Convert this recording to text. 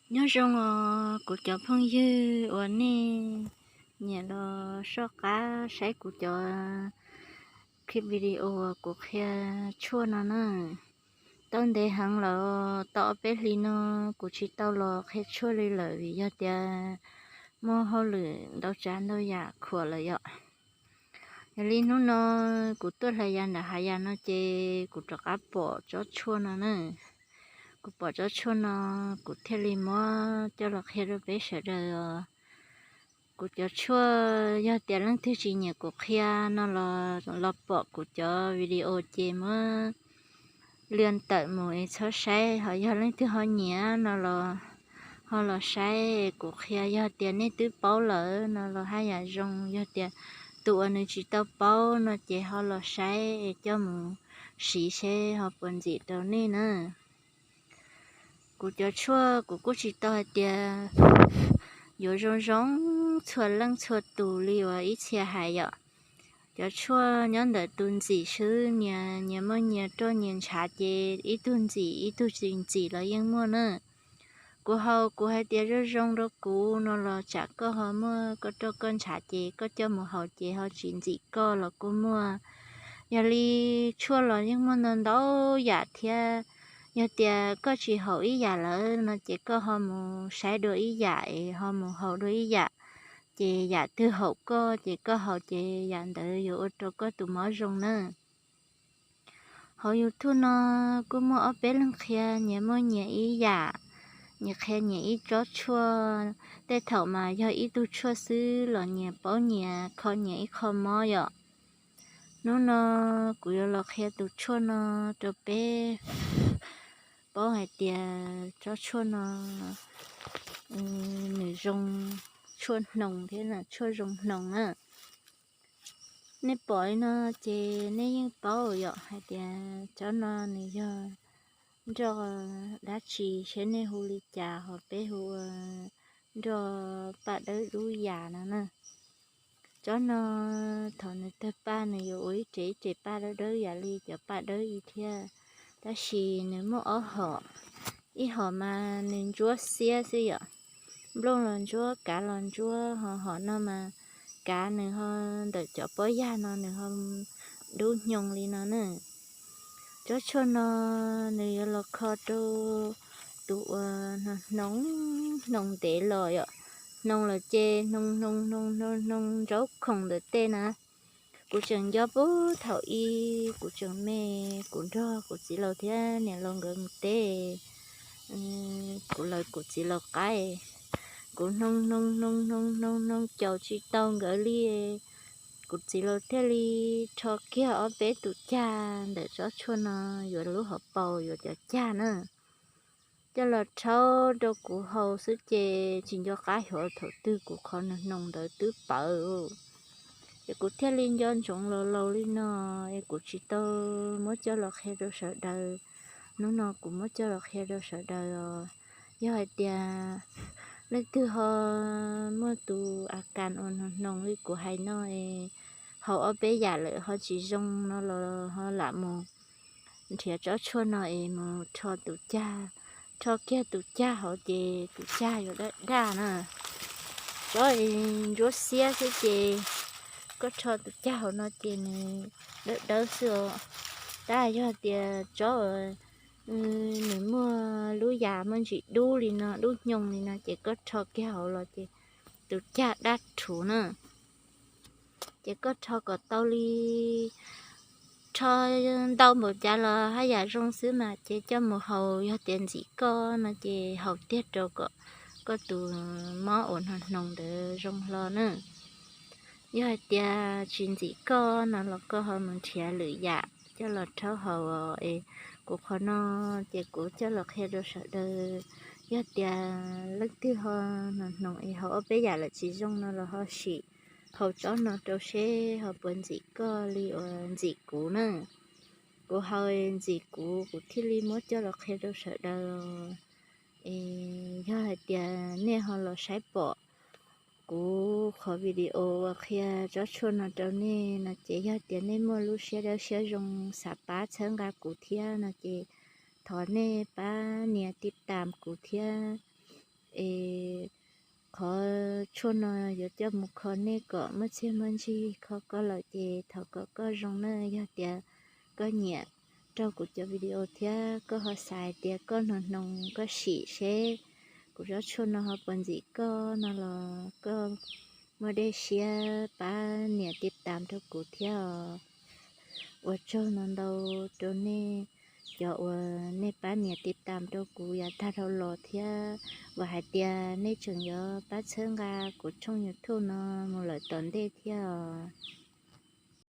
Nyob zoo os kuv cov phooj ywg uas nej nyiam los soj qab saib kuv cov clip video kuv qhia tshuaj no na. Tau ntev heev lawm, tau ob peb hlis no kuv tsis tau los qhia tshuaj li lawm vim yog tias muaj hauj lwm ntau tsav ntau yam khuam lawm yom. Yog li hnub no kuv tuaj hlais yas nram hav yas no ces kuv rov qab pom tsob tshuaj no na. Kuv pom tsob tshuaj no, kuv thiaj li muab coj los qhia rau peb sawv daws os. Kuv cov tshuaj, yog tias leej twg tsis nyiam kuv qhia no los, los pom kuv cov video ces muab lwm tawm mus es txhob saib, ho yog leej twg ho nyiam no los ho los saib kuv qhia. Yog tias nej twb paub lawm no los haj yam zoo, yog tias tus uas nws tsis tau paub no ces ho los saib es coj mus siv seb ho puas ntxim rau nej na. Kuv cov tshuaj kuv kuj tsis tau hais tias yuav zoo zoo txhua leej txhua tus li uas ib txhia hais yom. Cov tshuaj nyob ntawm tus ntxim xwb, nyias nyias muaj nyias roj nyias ntshav ces ib tug ntxim ib tug tsis ntxim los yeej muaj na. Kuv haus kuv hais tias zoo zoo rau kuv no los tsam koj ho muaj koj roj koj ntshav ces koj coj mus haus ces ho tsis ntxim koj los kuj muaj. Yog li tshuaj los yeej muaj ntau ntau yam thiab. Yog tias koj tsis haum ib yam lawm no ces koj ho mus saib dua ib yam es ho mus haus dua ib yam, ces yam twg haum koj ces koj haus ces yam ntawd yuav ua rau koj tus mob zoo na. Hauv YouTube no kuj muaj ob peb leeg qhia nyias muaj nyias ib yam, nyias qhia nyias ib tsob tshuaj. Tej thaum mas yog ib tug tshuaj xwb los nyias paub nyias kho nyias ib qho mob yom. Hnub no kuv yuav los qhia tus tshuaj no rau peb paub hais tias tsob tshuaj no nws zoo, tshuaj hnoos thiab tshuaj zoo hnoos na. Nej pom li no ces nej yeej paub yom hais tias tsob no nws yog nroj dab tsi, seb nej hu li cas, ho peb hu ua nroj paj dawb dub yas no na. Tsob no thaum nws tawg paj nws yuav ua ib rev ib rev paj dawb dawb yam li cov paj dawb ib thiab, tab sis nws muaj ob hom. Ib hom mas nws ntsuab xiab xwb yom, nplooj los ntsuab kav los ntsuab, ho hom no mas kav nws ho ntawm cov pob yag no nws ho dub hnyoo li no na. Tsob tshuaj no nws yuav los kho rau tus uas hnoos hnoos ntev los yom, hnoos los ces hnoos hnoos hnoos hnoos hnoos ntsaub khoom ntawm tej na. Kuv tseem nco puag thaum ub kuv tseem me, kuv nrog kuv txiv laus thiab niam laus nkawd mus teb, kuv lawv kuv txiv laus qaib, kuv hnoos hnoos hnoos hnoos hnoos hnoos caum tsis tau nkawd li, kuv txiv laus thiaj li rho kiag ob peb tus cag ntawm tsob tshuaj no, yuav lub hauv paus yuav cov cag na, coj los rhaub rau kuv haus xwb ces tsis nco qab xyov thaum twg kuv qhov hnoos hnoos ntawd twb pawv. Es kuv thiaj li nco ntsoov laus laus li no, es kuv tsis tau muab coj los qhia rau sawv daws. Hnub no kuv muab coj los qhia rau sawv daws os. Yog hais tias leej twg ho muaj tus a kas uas hnoos hnoos li kuv hais no es haus ob peb yam lawm ho tsis zoo no los ho lam mus nrhiav tsob tshuaj no es mus rho tus cag, rho kiag tus cag hauv ces tus cag yuav daj daj na. Tsob es ntsuab xiab xwb ces koj rho tus cag hauv no ces nws dawb dawb xwb os. Tab yog tias tsob nws muaj lub yas muaj ntsis dub li no, dub hnyoo li no ces koj rho kiag hauv los ces tus cag daj rhuv na. Ces koj rho kom tau li, rho ntau npaum cas los haj yam zoo xwb mas ces coj mus haus, yog tias ntxim koj no ces haus tiag rau kom koj tus mob uas hnoos hnoos ntawd zoo hlo na. Yog hais tias tsis ntxim koj no los koj ho mus nrhiav lwm yam coj los rhaub haus es kuv qhov no ces kuv coj los qhia rau sawv daws. Yog tias leej twg ho hnoos hnoos es haus ob peb yam lawm tsis zoo no los ho sim haus tsob no rau seb ho puas ntxim koj li uas ntxim kuv na. Kuv haus ntxim kuv, kuv thiaj li muab coj los qhia rau sawv daws. Es yog hais tias nej ho los saib pom kuv qhov video uas qhia tsob tshuaj no rau nej no ces yog tias nej muaj lub siab dawb siab zoo xav pab txhawb nqa kuv thiab no ces thov nej pab nias tij tam kuv thiab es qhov tshuaj no yuav coj mus kho nej kom muaj txiaj muaj ntsig. Kho koj lawm ces thov kom koj zoo na. Yog tias koj nyiam raug kuv cov video thiab koj ho xav hais tias koj hnoos hnoos koj sim seb kuv tsob tshuaj no ho puas ntxim koj no los koj muaj dej siab pab nias tiv tam rau kuv thiab os. Ua tsaug ntau ntau rau nej cov uas nej pab nias tiv tam rau kuv yav tag dhau los thiab. Vam hais tias nej tseem yuav pab txhawb nqa kuv tshooj YouTube no mus lawm tom ntej thiab os.